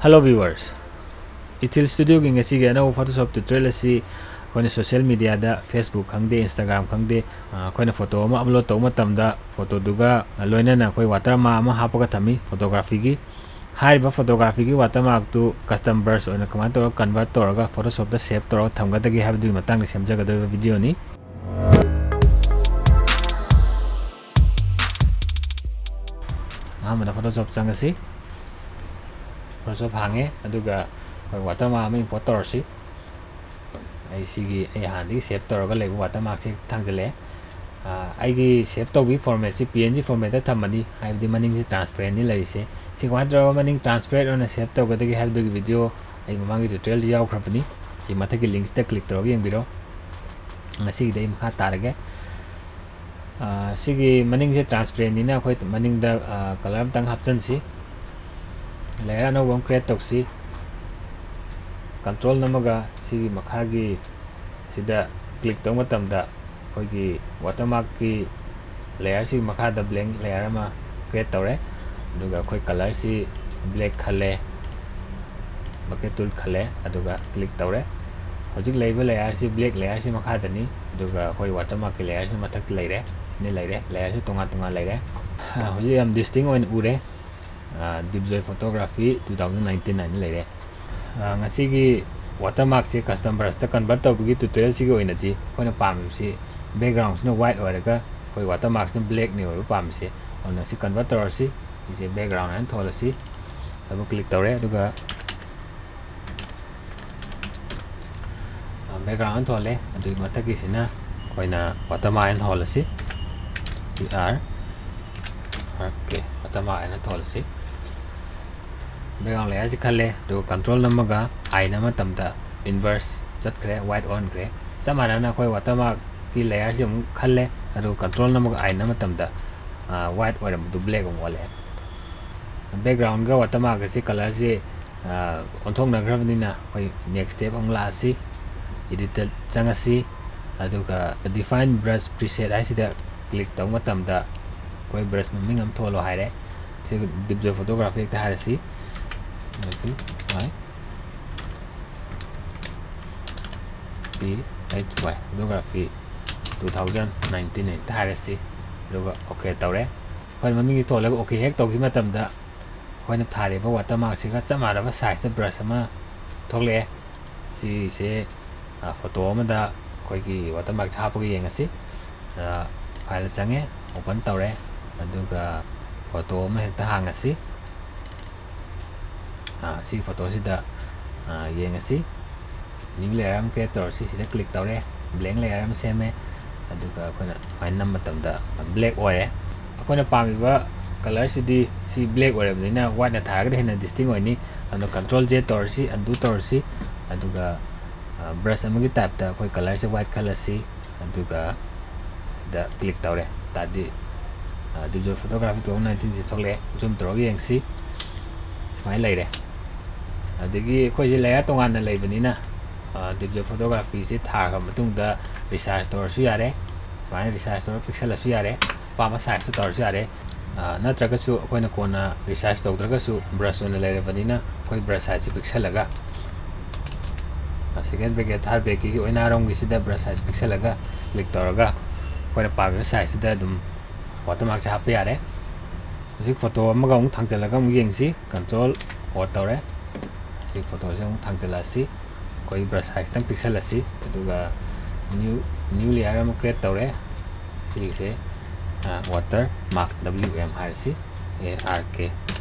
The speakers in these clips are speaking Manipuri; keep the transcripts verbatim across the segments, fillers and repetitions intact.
Hello viewers, Ethil Studioꯒꯤ ꯉꯁꯤꯒꯤ ꯑꯅꯧꯕ Photoshop tutorial ꯑꯁꯤ ꯑꯩꯈꯣꯏꯅ social mediaꯗ, Facebook ꯈꯪꯗꯦ, Instagram ꯈꯪꯗꯦ, ꯑ, ꯑꯩꯈꯣꯏꯅ photo ꯑꯃ upload ꯇꯧꯕ ꯃꯇꯝꯗ photoꯗꯨꯒ ꯂꯣꯏꯅꯅ ꯑꯩꯈꯣꯏ watermark ꯑꯃ ꯍꯥꯞꯄꯒ ꯊꯝꯃꯤ photographyꯒꯤ꯫ ꯍꯥꯏꯔꯤꯕ photographyꯒꯤ watermarkꯇꯨ custom brush ꯑꯣꯏꯅ ꯀꯃꯥꯏꯅ ꯇꯧꯔꯒ convert ꯇꯧꯔꯒ Photoshopꯇ save ꯇꯧꯔꯒ ꯊꯝꯒꯗꯒꯦ ꯍꯥꯏꯕꯗꯨꯒꯤ ꯃꯇꯥꯡꯗ ꯁꯦꯝꯖꯒꯗꯧꯔꯤꯕ videoꯅꯤ꯫ ꯑꯍꯥꯟꯕꯗ Photoshop ꯆꯪꯉꯁꯤ꯫ Photoshop ꯍꯥꯡꯉꯦ, ꯑꯗꯨꯒ ꯑꯩꯈꯣꯏ watermark ꯑꯃ import ꯇꯧꯔꯁꯤ꯫ ꯑꯩ ꯁꯤꯒꯤ, ꯑꯩ ꯍꯥꯟꯅꯗꯒꯤ save ꯇꯧꯔꯒ ꯂꯩꯕ watermarkꯁꯤ ꯊꯥꯡꯖꯜꯂꯛꯑꯦ꯫ ꯑ, ꯑꯩꯒꯤ save ꯇꯧꯕꯒꯤ formatꯁꯤ P N G formatꯇ ꯊꯝꯃꯅꯤ, ꯍꯥꯏꯕꯗꯤ ꯃꯅꯤꯡꯁꯤ transparentꯅꯤ ꯂꯩꯔꯤꯁꯦ꯫ ꯁꯤ ꯀꯃꯥꯏꯅ ꯇꯧꯔꯒ ꯃꯅꯤꯡ transparent ꯑꯣꯏꯅ save ꯇꯧꯒꯗꯒꯦ ꯍꯥꯏꯕꯗꯨꯒꯤ video ꯑꯩ ꯃꯃꯥꯡꯒꯤ tutorialꯗ ꯌꯥꯎꯈ꯭ꯔꯕꯅꯤ꯫ ꯑꯩ ꯃꯊꯛꯀꯤ linksꯇ click ꯇꯧꯔꯒ ꯌꯦꯡꯕꯤꯔꯣ꯫ ꯉꯁꯤꯒꯤꯗꯤ ꯑꯩ ꯃꯈꯥ ꯇꯥꯔꯒꯦ꯫ ꯑ, ꯁꯤꯒꯤ ꯃꯅꯤꯡꯁꯦ transparentꯅꯤꯅ ꯑꯩꯈꯣꯏ ꯃꯅꯤꯡꯗ, ꯑ, colour ꯑꯝꯇꯪ ꯍꯥꯞꯆꯤꯟꯁꯤ꯫ Layer ꯑꯅꯧꯕ ꯑꯃ create ꯇꯧꯁꯤ꯫ Control ꯅꯝꯃꯒ ꯁꯤꯒꯤ ꯃꯈꯥꯒꯤ ꯁꯤꯗ click ꯇꯧꯕ ꯃꯇꯝꯗ ꯑꯩꯈꯣꯏꯒꯤ watermarkꯀꯤ layerꯁꯤꯒꯤ ꯃꯈꯥꯗ blank layer ꯑꯃ create ꯇꯧꯔꯦ꯫ ꯑꯗꯨꯒ ꯑꯩꯈꯣꯏ colourꯁꯤ black ꯈꯜꯂꯦ, bucket tool ꯈꯜꯂꯦ, ꯑꯗꯨꯒ click ꯇꯧꯔꯦ꯫ ꯍꯧꯖꯤꯛ ꯂꯩꯔꯤꯕ layerꯁꯤ black layerꯁꯤ ꯃꯈꯥꯗꯅꯤ, ꯑꯗꯨꯒ ꯑꯩꯈꯣꯏ watermarkꯀꯤ layerꯁꯤ ꯃꯊꯛꯇ ꯂꯩꯔꯦ꯫ ꯁꯤꯅ ꯂꯩꯔꯦ, layerꯁꯤ ꯇꯣꯉꯥꯟ ꯇꯣꯉꯥꯟ ꯂꯩꯔꯦ꯫ ꯑ, ꯍꯧꯖꯤꯛ ꯌꯥꯝ distinct ꯑꯣꯏꯅ ꯎꯔꯦ꯫ ꯑ, Dipjoy Photography two thousand nineteen ꯍꯥꯏꯅ ꯂꯩꯔꯦ꯫ ꯑ, ꯉꯁꯤꯒꯤ watermarkꯁꯦ custom brushꯇ convert ꯇꯧꯕꯒꯤ tutorialꯁꯤꯒꯤ ꯑꯣꯏꯅꯗꯤ ꯑꯩꯈꯣꯏꯅ ꯄꯥꯝꯃꯤꯕꯁꯤ backgroundꯁꯤꯅ white ꯑꯣꯏꯔꯒ ꯑꯩꯈꯣꯏ watermarkꯁꯤꯅ blackꯅꯤ ꯑꯣꯏꯕ ꯄꯥꯝꯃꯤꯁꯦ꯫ ꯑꯗꯨꯅ ꯁꯤ convert ꯇꯧꯔꯁꯤ꯫ ꯁꯤꯁꯦ background ꯍꯥꯏꯅ ꯊꯣꯜꯂꯁꯤ꯫ Double click ꯇꯧꯔꯦ, ꯑꯗꯨꯒ, ꯑ, background ꯍꯥꯏꯅ ꯊꯣꯜꯂꯦ꯫ ꯑꯗꯨꯒꯤ ꯃꯊꯛꯀꯤꯁꯤꯅ ꯑꯩꯈꯣꯏꯅ watermark ꯍꯥꯏꯅ ꯊꯣꯜꯂꯁꯤ꯫ T R, okay, watermark ꯍꯥꯏꯅ ꯊꯣꯜꯂꯁꯤ꯫ Background layerꯁꯤ ꯈꯜꯂꯦ, ꯑꯗꯨꯒ control ꯅꯝꯃꯒ I ꯅꯝꯕ ꯃꯇꯝꯗ inverse ꯆꯠꯈ꯭ꯔꯦ, white ꯑꯣꯟꯈ꯭ꯔꯦ꯫ ꯆꯞ ꯃꯥꯟꯅꯅ ꯑꯩꯈꯣꯏ watermarkꯀꯤ layerꯁꯤ ꯑꯃꯨꯛ ꯈꯜꯂꯦ, ꯑꯗꯨꯒ control ꯅꯝꯃꯒ I ꯅꯝꯕ ꯃꯇꯝꯗ, ꯑ, white ꯑꯣꯏꯔꯝꯕꯗꯨ black ꯑꯃꯨꯛ ꯑꯣꯜꯂꯛꯑꯦ꯫ Backgroundꯒ watermarkꯀꯁꯤ colourꯁꯤ, ꯑ, ꯑꯣꯟꯊꯣꯛꯅꯈ꯭ꯔꯕꯅꯤꯅ ꯑꯩꯈꯣꯏ next step ꯑꯃꯨꯛ ꯂꯥꯛꯑꯁꯤ, editꯇ ꯆꯪꯉꯁꯤ, ꯑꯗꯨꯒ define brush preset ꯍꯥꯏꯁꯤꯗ click ꯇꯧꯕ ꯃꯇꯝꯗ ꯑꯩꯈꯣꯏ brush ꯃꯃꯤꯡ ꯑꯃ ꯊꯣꯜꯂꯣ ꯍꯥꯏꯔꯦ꯫ ꯁꯤ Dipjoy Photography ꯍꯦꯛꯇ ꯍꯥꯏꯔꯁꯤ꯫ P H Y photography two thousand nineteen ꯍꯦꯛꯇ ꯍꯥꯏꯔꯁꯤ, ꯑꯗꯨꯒ OK ꯇꯧꯔꯦ꯫ ꯑꯩꯈꯣꯏ ꯃꯃꯤꯡꯁꯤ ꯊꯣꯜꯂꯒ OK ꯍꯦꯛ ꯇꯧꯈꯤꯕ ꯃꯇꯝꯗ, ꯑꯩꯈꯣꯏꯅ ꯊꯥꯔꯤꯕ watermark ꯁꯤꯒ ꯆꯞ ꯃꯥꯟꯅꯕ size ꯇ brush ꯑꯃ ꯊꯣꯛꯂꯛꯑꯦ꯫ ꯁꯤꯁꯦ, ꯑ, photo ꯑꯃꯗ ꯑꯩꯈꯣꯏꯒꯤ watermark ꯁꯦ ꯍꯥꯞꯄꯒ ꯌꯦꯡꯉꯁꯤ꯫ ꯑ, file ꯆꯪꯉꯦ, open ꯇꯧꯔꯦ, ꯑꯗꯨꯒ photo ꯑꯃ ꯍꯦꯛꯇ ꯍꯥꯡꯉꯁꯤ꯫ ꯑ, ꯁꯤꯒꯤ photo ꯁꯤꯗ, ꯑ, ꯌꯦꯡꯉꯁꯤ꯫ New layer ꯑꯃ create ꯇꯧꯔꯁꯤ꯫ ꯁꯤꯗ click ꯇꯧꯔꯦ, blank layer ꯑꯃ ꯁꯦꯝꯃꯦ, ꯑꯗꯨꯒ ꯑꯩꯈꯣꯏꯅ ꯁꯨꯃꯥꯏꯅ ꯅꯝꯕ ꯃꯇꯝꯗ black ꯑꯣꯏꯔꯦ꯫ ꯑꯩꯈꯣꯏꯅ ꯄꯥꯝꯃꯤꯕ colour ꯁꯤꯗꯤ ꯁꯤ black ꯑꯣꯏꯔꯕꯅꯤꯅ white ꯅ ꯊꯥꯔꯒꯗꯤ ꯍꯦꯟꯅ distinct ꯑꯣꯏꯅꯤ꯫ ꯑꯗꯨꯅ control Z ꯇꯧꯔꯁꯤ, undo ꯇꯧꯔꯁꯤ, ꯑꯗꯨꯒ, ꯑ, brush ꯑꯃꯒꯤ type ꯇ ꯑꯩꯈꯣꯏ colour ꯁꯦ white ꯈꯜꯂꯁꯤ, ꯑꯗꯨꯒ ꯁꯤꯗ click ꯇꯧꯔꯦ꯫ ꯇꯥꯔꯗꯤ, ꯑ, Digital Photography two thousand nineteen ꯁꯦ ꯊꯣꯛꯂꯛꯑꯦ꯫ Zoom ꯇꯧꯔꯒ ꯌꯦꯡꯁꯤ꯫ ꯁꯨꯃꯥꯏꯅ ꯂꯩꯔꯦ꯫ ꯑꯗꯒꯤ ꯑꯩꯈꯣꯏꯁꯦ layer ꯇꯣꯉꯥꯟꯅ ꯂꯩꯕꯅꯤꯅ, ꯑ, Digital Photography ꯁꯦ ꯊꯥꯈ꯭ꯔ ꯃꯇꯨꯡꯗ resize ꯇꯧꯔꯁꯨ ꯌꯥꯔꯦ, ꯁꯨꯃꯥꯏꯅ resize ꯇꯧꯔꯒ ꯄꯤꯛꯁꯜꯂꯁꯨ ꯌꯥꯔꯦ, ꯑꯄꯥꯝꯕ size ꯇ ꯇꯧꯔꯁꯨ ꯌꯥꯔꯦ꯫ ꯑ, ꯅꯠꯇ꯭ꯔꯒꯁꯨ ꯑꯩꯈꯣꯏꯅ ꯀꯣꯟꯅ resize ꯇꯧꯗ꯭ꯔꯒꯁꯨ brush ꯑꯣꯏꯅ ꯂꯩꯔꯕꯅꯤꯅ ꯑꯩꯈꯣꯏ brush size ꯁꯦ ꯄꯤꯛꯁꯜꯂꯒ, ꯑ, second bracket, third bracket ꯀꯤ ꯑꯣꯏꯅ ꯑꯔꯣꯝꯒꯤꯁꯤꯗ brush size ꯄꯤꯛꯁꯜꯂꯒ click ꯇꯧꯔꯒ ꯑꯩꯈꯣꯏꯅ ꯄꯥꯝꯃꯤꯕ size ꯁꯤꯗ ꯑꯗꯨꯝ watermark ꯁꯦ ꯍꯥꯞꯄ ꯌꯥꯔꯦ꯫ ꯍꯧꯖꯤꯛ photo ꯑꯃꯒ ꯑꯃꯨꯛ ꯊꯥꯡꯖꯜꯂꯒ ꯑꯃꯨꯛ ꯌꯦꯡꯁꯤ꯫ Control O ꯇꯧꯔꯦ꯫ ꯁꯤ photo ꯁꯦ ꯑꯃꯨꯛ ꯊꯥꯡꯖꯜꯂꯛꯑꯁꯤ꯫ ꯑꯩꯈꯣꯏ brush size ꯈꯤꯇꯪ ꯄꯤꯛꯁꯜꯂꯁꯤ꯫ ꯑꯗꯨꯒ new, new layer ꯑꯃ create ꯇꯧꯔꯦ꯫ ꯁꯤꯒꯤꯁꯦ, ꯑ, watermark, W M ꯍꯥꯏꯔꯁꯤ, A R K,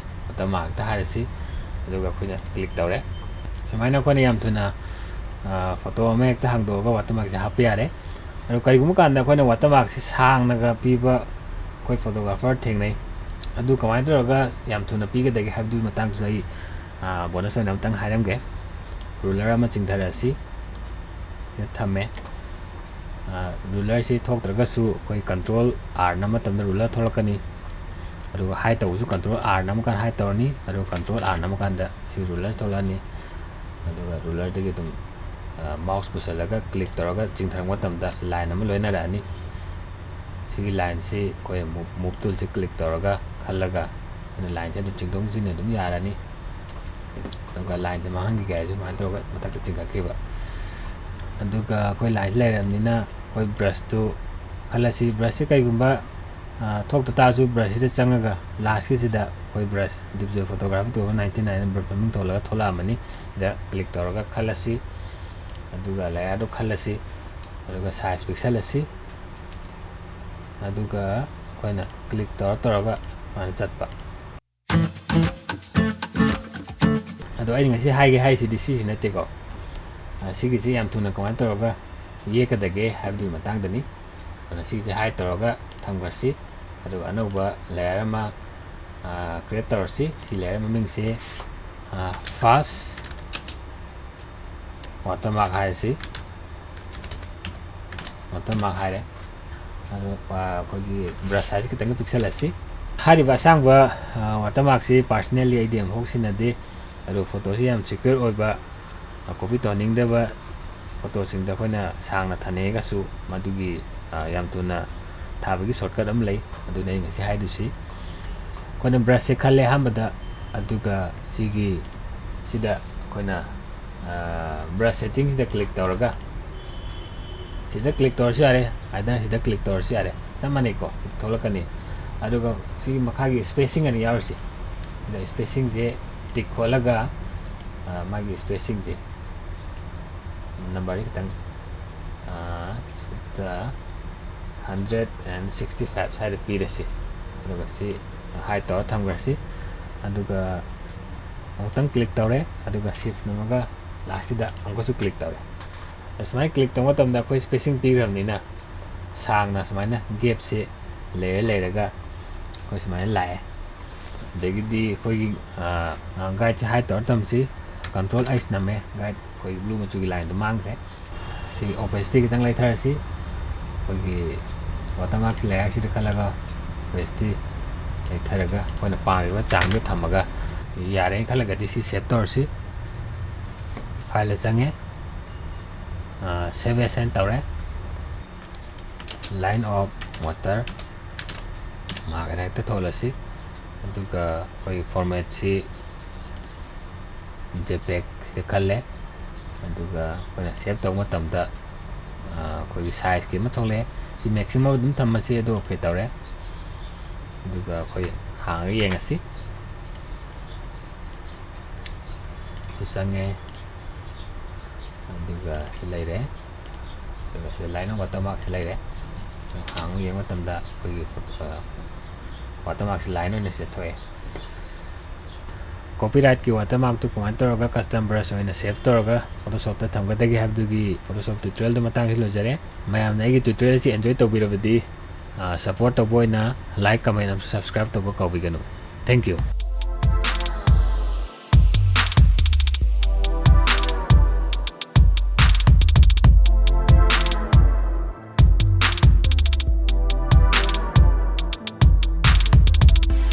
watermark ꯇ ꯍꯥꯏꯔꯁꯤ꯫ ꯑꯗꯨꯒ ꯑꯩꯈꯣꯏꯅ click ꯇꯧꯔꯦ꯫ ꯁꯨꯃꯥꯏꯅ ꯑꯩꯈꯣꯏꯅ ꯌꯥꯝ ꯊꯨꯅ, ꯑ, photo ꯑꯃ ꯍꯦꯛꯇ ꯍꯥꯡꯗꯣꯛꯑꯒ watermark ꯁꯦ ꯍꯥꯞꯄ ꯌꯥꯔꯦ꯫ ꯑꯗꯣ ꯀꯔꯤꯒꯨꯝꯕ ꯀꯥꯟꯗ ꯑꯩꯈꯣꯏꯅ watermark ꯁꯦ ꯁꯥꯡꯅꯒ ꯄꯤꯕ ꯑꯩꯈꯣꯏ photographer ꯊꯦꯡꯅꯩ꯫ ꯑꯗꯨ ꯀꯃꯥꯏꯅ ꯇꯧꯔꯒ ꯌꯥꯝ ꯊꯨꯅ ꯄꯤꯒꯗꯒꯦ ꯍꯥꯏꯕꯗꯨꯒꯤ ꯃꯇꯥꯡꯁꯨ ꯑꯩ, ꯑ, bonus ꯑꯣꯏꯅ ꯑꯃꯇꯪ ꯍꯥꯏꯔꯝꯒꯦ꯫ Ruler ꯑꯃ ꯆꯤꯡꯊꯔꯛꯑꯁꯤ꯫ ꯁꯤꯗ ꯊꯝꯃꯦ꯫ ꯑ, ruler ꯁꯤ ꯊꯣꯛꯇ꯭ꯔꯒꯁꯨ ꯑꯩꯈꯣꯏ control R ꯅꯝꯕ ꯃꯇꯝꯗ ruler ꯊꯣꯛꯂꯛꯀꯅꯤ꯫ ꯑꯗꯨꯒ hide ꯇꯧꯕꯁꯨ control R ꯅꯝꯃꯀꯥꯟꯗ hide ꯇꯧꯔꯅꯤ꯫ ꯑꯗꯨꯒ control R ꯅꯝꯃꯀꯥꯟꯗ ꯁꯤ ruler ꯊꯣꯛꯂꯛꯑꯅꯤ꯫ ꯑꯗꯨꯒ ruler ꯗꯒꯤ ꯑꯗꯨꯝ, ꯑ, mouse ꯄꯨꯁꯜꯂꯒ click ꯇꯧꯔꯒ ꯆꯤꯡꯊꯔꯛꯄ ꯃꯇꯝꯗ line ꯑꯃ ꯂꯣꯏꯅꯔꯛꯑꯅꯤ꯫ ꯁꯤꯒꯤ line ꯁꯤ ꯑꯩꯈꯣꯏ move, move tool ꯁꯤ click ꯇꯧꯔꯒ ꯈꯜꯂꯒ ꯑꯩꯈꯣꯏꯅ line ꯁꯦ ꯑꯗꯨꯝ ꯆꯤꯡꯊꯣꯛ ꯆꯤꯡꯁꯤꯟ ꯑꯗꯨꯝ ꯌꯥꯔꯅꯤ꯫ ꯑꯗꯨꯒ ꯂꯥꯏꯟꯁꯦ ꯃꯥꯡꯍꯟꯈꯤꯒꯦ ꯍꯥꯏꯔꯁꯨ ꯁꯨꯃꯥꯏꯅ ꯇꯧꯔꯒ ꯃꯊꯛꯇ ꯆꯤꯡꯈꯠꯈꯤꯕ꯫ ꯑꯗꯨꯒ ꯑꯩꯈꯣꯏ ꯂꯥꯏꯟꯁꯦ ꯂꯩꯔꯕꯅꯤꯅ ꯑꯩꯈꯣꯏ ꯕ꯭ꯔꯁꯇꯨ ꯈꯜꯂꯁꯤ꯫ ꯕ꯭ꯔꯁꯁꯦ ꯀꯩꯒꯨꯝꯕ, ꯑ, ꯊꯣꯛꯇ ꯇꯥꯔꯁꯨ ꯕ꯭ꯔꯁꯁꯤꯗ ꯆꯪꯉꯒ ꯂꯥꯁꯀꯤꯁꯤꯗ ꯑꯩꯈꯣꯏ brush Dipjoy Photography two thousand nineteen ꯍꯥꯏꯅ ꯕ꯭ꯔꯁ ꯃꯃꯤꯡ ꯊꯣꯜꯂꯒ ꯊꯣꯛꯂꯛꯑꯃꯅꯤ꯫ ꯁꯤꯗ ꯀ꯭ꯂꯤꯛ ꯇꯧꯔꯒ ꯈꯜꯂꯁꯤ, ꯑꯗꯨꯒ ꯂꯦꯌꯔꯗꯨ ꯈꯜꯂꯁꯤ, ꯑꯗꯨꯒ ꯁꯥꯏꯖ ꯄꯤꯛꯁꯜꯂꯁꯤ, ꯑꯗꯨꯒ ꯑꯩꯈꯣꯏꯅ ꯀ꯭ꯂꯤꯛ ꯇꯧꯔ ꯇꯧꯔꯒ ꯁꯨꯃꯥꯏꯅ ꯆꯠꯄ꯫ ꯑꯗꯣ ꯑꯩꯅ ꯉꯁꯤ ꯍꯥꯏꯒꯦ ꯍꯥꯏꯔꯤꯁꯤꯗꯤ ꯁꯤꯁꯤ ꯅꯠꯇꯦꯀꯣ꯫ ꯑ, ꯁꯤꯒꯤꯁꯤ ꯌꯥꯝ ꯊꯨꯅ ꯀꯃꯥꯏꯅ ꯇꯧꯔꯒ ꯌꯦꯛꯀꯗꯒꯦ ꯍꯥꯏꯕꯗꯨꯒꯤ ꯃꯇꯥꯡꯗꯅꯤ꯫ ꯑꯗꯨꯅ ꯁꯤꯁꯦ ꯍꯥꯏꯠ ꯇꯧꯔꯒ ꯊꯝꯈ꯭ꯔꯁꯤ꯫ ꯑꯗꯨꯒ ꯑꯅꯧꯕ ꯂꯦꯌꯔ ꯑꯃ, ꯑ, ꯀ꯭ꯔꯤꯌꯦꯠ ꯇꯧꯔꯁꯤ꯫ ꯁꯤ ꯂꯦꯌꯔ ꯃꯃꯤꯡꯁꯦ, ꯑ, ꯐꯥꯔꯁ ꯋꯥꯇꯔꯃꯥꯔꯛ ꯍꯥꯏꯔꯁꯤ꯫ ꯋꯥꯇꯔꯃꯥꯔꯛ ꯍꯥꯏꯔꯦ꯫ ꯑꯗꯣ, ꯑ, ꯑꯩꯈꯣꯏꯒꯤ ꯕ꯭ꯔꯁ ꯁꯥꯏꯖꯁꯦ ꯈꯤꯇꯪꯒ ꯄꯤꯛꯁꯜꯂꯁꯤ꯫ ꯍꯥꯏꯔꯤꯕ ꯑꯁꯥꯡꯕ, ꯑ, ꯋꯥꯇꯔꯃꯥꯔꯛꯁꯤ personally ꯑꯩꯗꯤ ꯑꯃꯨꯛꯐꯥꯎ ꯁꯤꯖꯤꯟꯅꯗꯦ꯫ ꯑꯗꯣ ꯐꯣꯇꯣꯁꯤ ꯌꯥꯝ ꯁꯤꯀ꯭ꯌꯣꯔ ꯑꯣꯏꯕ, ꯑ, ꯀꯣꯄꯤ ꯇꯧꯍꯟꯅꯤꯡꯗꯕ ꯐꯣꯇꯣꯁꯤꯡꯗ ꯑꯩꯈꯣꯏꯅ ꯁꯥꯡꯅ ꯊꯥꯅꯤꯡꯉꯒꯁꯨ ꯃꯗꯨꯒꯤ, ꯑ, ꯌꯥꯝ ꯊꯨꯅ ꯊꯥꯕꯒꯤ ꯁꯣꯔꯠꯀꯠ ꯑꯃ ꯂꯩ꯫ ꯑꯗꯨꯅ ꯑꯩ ꯉꯁꯤ ꯍꯥꯏꯗꯣꯏꯁꯤ꯫ ꯑꯩꯈꯣꯏꯅ ꯕ꯭ꯔꯁꯁꯦ ꯈꯜꯂꯦ ꯑꯍꯥꯟꯕꯗ, ꯑꯗꯨꯒ ꯁꯤꯒꯤ, ꯁꯤꯗ ꯑꯩꯈꯣꯏꯅ, ꯑ, ꯕ꯭ꯔꯁ ꯁꯦꯠꯇꯤꯡꯁꯤꯗ ꯀ꯭ꯂꯤꯛ ꯇꯧꯔꯒ, ꯁꯤꯗ ꯀ꯭ꯂꯤꯛ ꯇꯧꯔꯁꯨ ꯌꯥꯔꯦ, ꯑꯥꯏꯗꯔ ꯁꯤꯗ ꯀ꯭ꯂꯤꯛ ꯇꯧꯔꯁꯨ ꯌꯥꯔꯦ, ꯆꯞ ꯃꯥꯟꯅꯩꯀꯣ, ꯊꯣꯛꯂꯛꯀꯅꯤ꯫ ꯑꯗꯨꯒ ꯁꯤꯒꯤ ꯃꯈꯥꯒꯤ ꯁ꯭ꯄꯦꯁꯤꯡ ꯑꯅꯤ ꯌꯥꯎꯔꯤꯁꯦ, ꯁꯤꯗ ꯁ꯭ꯄꯦꯁꯤꯡꯁꯦ ꯇꯤꯛ ꯈꯣꯠꯂꯒ, ꯑ, ꯃꯥꯒꯤ ꯁ꯭ꯄꯦꯁꯤꯡꯁꯦ ꯅꯝꯕꯔꯁꯦ ꯈꯤꯇꯪ, ꯑ, ꯁꯤꯗ hundred and sixty five ꯁ꯭ꯋꯥꯏꯗ ꯄꯤꯔꯁꯤ꯫ ꯑꯗꯨꯒ ꯁꯤ ꯍꯥꯏꯠ ꯇꯧꯔ ꯊꯝꯈ꯭ꯔꯁꯤ꯫ ꯑꯗꯨꯒ ꯑꯃꯨꯛꯇꯪ ꯀ꯭ꯂꯤꯛ ꯇꯧꯔꯦ, ꯑꯗꯨꯒ ꯁꯤꯐ ꯅꯝꯃꯒ ꯂꯥꯁꯀꯤꯗ ꯑꯃꯨꯛꯀꯁꯨ ꯀ꯭ꯂꯤꯛ ꯇꯧꯔꯦ꯫ ꯑꯁꯨꯃꯥꯏꯅ ꯀ꯭ꯂꯤꯛ ꯇꯧꯕ ꯃꯇꯝꯗ ꯑꯩꯈꯣꯏ ꯁ꯭ꯄꯦꯁꯤꯡ ꯄꯤꯈ꯭ꯔꯕꯅꯤꯅ ꯁꯥꯡꯅ ꯁꯨꯃꯥꯏꯅ ꯒꯦꯞꯁꯦ ꯂꯩꯔ ꯂꯩꯔꯒ ꯑꯩꯈꯣꯏ ꯁꯨꯃꯥꯏꯅ ꯂꯥꯛꯑꯦ꯫ ꯑꯗꯒꯤꯗꯤ ꯑꯩꯈꯣꯏꯒꯤ, ꯑ, ꯒꯥꯏꯠꯁꯦ ꯍꯥꯏꯠ ꯇꯧꯔ ꯊꯝꯁꯤ꯫ Control H ꯅꯝꯃꯦ, ꯒꯥꯏꯠ ꯑꯩꯈꯣꯏ ꯕ꯭ꯂꯨ ꯃꯆꯨꯒꯤ ꯂꯥꯏꯟꯗꯣ ꯃꯥꯡꯈ꯭ꯔꯦ꯫ ꯁꯤ opacity ꯈꯤꯇꯪ ꯂꯩꯊꯔꯁꯤ꯫ ꯑꯩꯈꯣꯏꯒꯤ ꯋꯥꯇꯔꯃꯥꯔꯛꯁꯤ ꯂꯦꯌꯔꯁꯤꯗ ꯈꯜꯂꯒ opacity ꯂꯩꯊꯔꯒ ꯑꯩꯈꯣꯏꯅ ꯄꯥꯝꯃꯤꯕ ꯆꯥꯡꯗꯣ ꯊꯝꯃꯒ ꯌꯥꯔꯦ ꯈꯜꯂꯒꯗꯤ ꯁꯤ ꯁꯦꯞ ꯇꯧꯔꯁꯤ꯫ ꯐꯥꯏꯜꯗ ꯆꯪꯉꯦ, ꯁꯦꯞ ꯑꯦꯖ ꯍꯥꯏꯅ ꯇꯧꯔꯦ꯫ Line of water ꯃꯥꯔꯛ ꯍꯥꯏꯅ ꯍꯦꯛꯇ ꯊꯣꯜꯂꯁꯤ꯫ ꯑꯗꯨꯒ ꯑꯩꯈꯣꯏꯒꯤ ꯐꯣꯔꯃꯦꯠꯁꯤ JPEG ꯁꯤꯗ ꯈꯜꯂꯦ꯫ ꯑꯗꯨꯒ ꯑꯩꯈꯣꯏꯅ save ꯇꯧꯕ ꯃꯇꯝꯗ ꯑꯩꯈꯣꯏꯒꯤ size ꯀꯤ ꯑꯃ ꯊꯣꯛꯂꯛꯑꯦ꯫ ꯁꯤ maximum ꯑꯗꯨꯝ ꯊꯝꯃꯁꯤ꯫ ꯑꯗꯨ OK ꯇꯧꯔꯦ꯫ ꯑꯗꯨꯒ ꯑꯩꯈꯣꯏ ꯍꯥꯡꯉꯒ ꯌꯦꯡꯉꯁꯤ꯫ ꯁꯤ ꯆꯪꯉꯦ꯫ ꯑꯗꯨꯒ ꯁꯤ ꯂꯩꯔꯦ꯫ ꯑꯗꯨꯒ ꯁꯤꯗ line of watermark ꯁꯤ ꯂꯩꯔꯦ꯫ ꯍꯥꯡꯉꯒ ꯌꯦꯡꯕ ꯃꯇꯝꯗ ꯑꯩꯈꯣꯏꯒꯤ watermark ꯁꯤ line ꯑꯣꯏꯅ ꯁꯤꯗ ꯊꯣꯛꯑꯦ꯫ Copyright ꯀꯤ watermark ꯇꯨ ꯀꯃꯥꯏꯅ ꯇꯧꯔꯒ custom brush ꯑꯣꯏꯅ save ꯇꯧꯔꯒ Photoshop ꯇ ꯊꯝꯒꯗꯒꯦ ꯍꯥꯏꯕꯗꯨꯒꯤ Photoshop tutorial ꯗꯨ ꯃꯇꯥꯡꯁꯤ ꯂꯣꯏꯖꯔꯦ꯫ ꯃꯌꯥꯝꯅ ꯑꯩꯒꯤ tutorial ꯑꯁꯤ enjoy ꯇꯧꯕꯤꯔꯕꯗꯤ, support ꯇꯧꯕ ꯑꯣꯏꯅ like, comment ꯑꯃꯁꯨꯡ subscribe ꯇꯧꯕ ꯀꯥꯎꯕꯤꯒꯅꯨ꯫ Thank you꯫